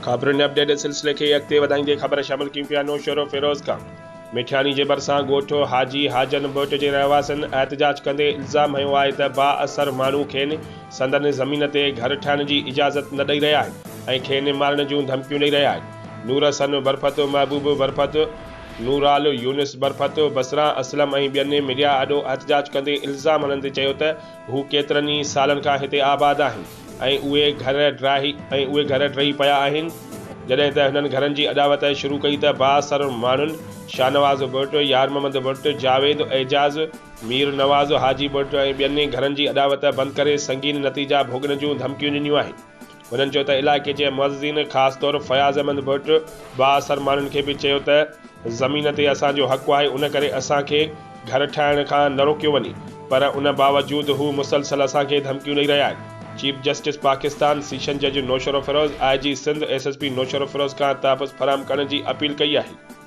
خبرن اپڊيٽ سلسلي کي اڳتي وڌائيندي خبر شامل ڪيون پيا نوشهروفيروز کان مٺياڻي جي ڀرسان ڳوٺ حاجي حاجن ڀٽ جي رهواسين احتجاج ڪندي الزام هنيو آهي ته بااثر ماڻهو کين سندن زمين تي گهر ٺاهڻ جي اجازت نه ڏئي رهيا آهن ۽ کين مارڻ جون ڌمڪيون ڏئي رهيا آهن نور حسن برفت، محبوب برفت، نورال يونس برفت، بصران اسلم ۽ ٻين ميڊيا آڏو احتجاج ڪندي الزام هڻندي چيو ته هو ڪيترن ئي سالن کان هتي آباد آهن. ۽ اهي گهر ڊاهي ۽ اهي گهر ڊهي پيا آهن، جڏهن ته هنن گهرن جي اڏاوت شروع ڪئي ته بااثر ماڻهن شاهنواز ڀٽ، يار محمد ڀٽ، جاويد اعجاز، مير نواز، حاجي ڀٽ ۽ ٻين گهرن جي اڏاوت بند ڪري سنگين نتيجا ڀوڳڻ جون ڌمڪيون ڏنيون آهن. هنن چيو ته علائقي جي معززين خاص طور فياض احمد ڀٽ بااثر ماڻهن کي به چيو ته زمين تي اسان جو حق آهي ان ڪري اسان کي گهر ٺاهڻ کان نه روڪيو وڃي پر ان باوجود هو مسلسل اسان کي ڌمڪيون ڏئي رهيا آهن. چيف جسٽس پاڪستان، سيشن جج Naushahro Feroze, I G Sindh, S S P Naushahro Feroze کان تحفظ فراهم ڪرڻ جي اپيل ڪئي آهي.